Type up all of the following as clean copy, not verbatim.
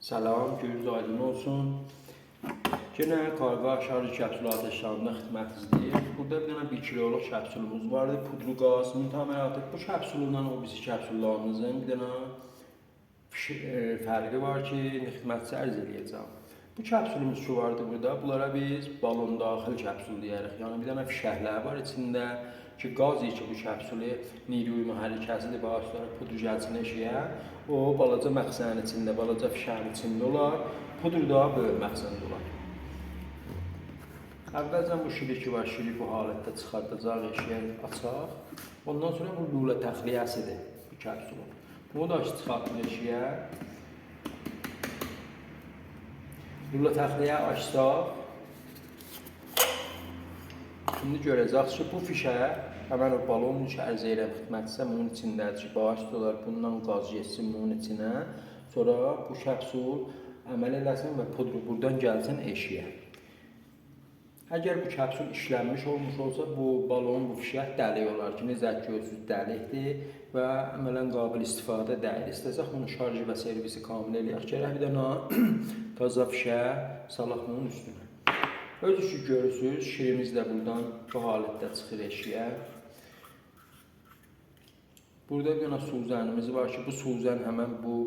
Salam, gününüz aydın olsun. Yenə karqa şarj kapsulu ateşlərində xidmət izləyir. Burada bir dənə 1 kiloluq kapsulumuz vardı. Pudru qaz, mütəmərati. Bu kapsulundan o birisi kapsullarımızın bir dənə fərqi var ki, xidmətçi ərz eləyəcəm. Bu kapsulumuz ki vardı burada. Bunlara biz balon daxil kapsul deyərik. Yəni bir dənə fişəklər var içində ki, qaz ki bu kapsulu neyri mühərrikəsidir, vasitələri pudru gəlsin eşiyə. O balaca məxzənin içində, balaca fişəyin içində olar. Pudru da böyük məxzəndə olar. Əvvəlcən bu şiri ki var, şiri bu halətdə çıxardacaq, eşiyə açaq. Ondan sonra bu lülə təxliyəsidir bu kapsulun. Bunu da çıxartdır eşiyə. Lülə təxliyə açsaq, şimdi görəcək ki, bu fişə həmən o balon ki, ərz edirəm xidmətçisə bunun içindədir ki, vasitə olar bundan qaz getsin bunun içinə. Sonra bu kapsul əməl eləsin və pudru buradan gəlsin eşiyə. Əgər bu kapsul işlənmiş olmuş olsa, bu balon, bu fişək dəlik olar ki, necə ki görürsünüz dəlikdir və əmələn qabil istifadə deyil. İstəsək bunu şarjı və servisi kamil eləyək, gərək bir dənə taza fişək salaq bunun üstünə. Özü ki görürsünüz, şirimiz də buradan bu halətdə çıxır eşiyə. Burada bir dənə suzənimiz var ki, bu suzən həmən bu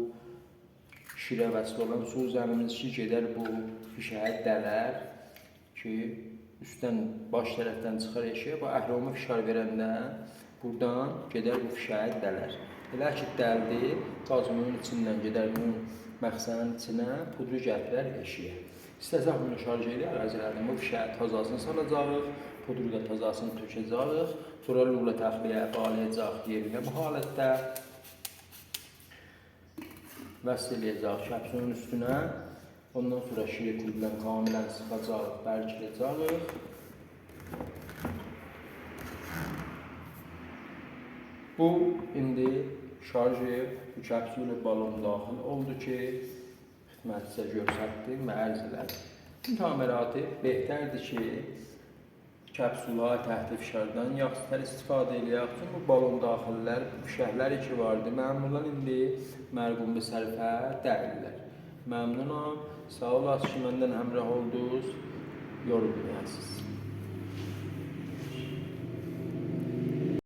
şirə vəsl olan suzənimiz ki, gedər bu fişəyə dələr ki, üstdən baş tərəfdən çıxar eşiyə, bu əhromu fişar verəndə buradan gedər bu fişəyə dələr. Elə ki, dəldi, qaz bunun içindən gedər bunun məxzənin içinə, pudru gətirər eşiyə. İstəsək bunu şarj eləyər, ərz elədim, bu fişəyə tazasını salacağıq, pudru da tazasını tökəcəyik, sonra lülə təxliyə bağlayacaq yerinə bu halətdə. Vəsl eləyəcək kapsulun üstünə. Ondan sonra şiri kullə kamilən sıxacaq, bərkidəcəyik. Bu indi şarjı bu kapsulu balon daxil oldu ki, xidmətçisə göstərdim və ərz elədim. Mütəmərati behtərdir ki, kapsula təhdid fişardan yaxşılar istifadə eləyək. Çünki bu balon daxillər, bu fişəklər ki vardı, məmurlar indi mərqum bir sərfə deyirlər. Məmnunam. Sağ olasınız ki, məndən həmrah oldunuz. Yorum edəsiniz.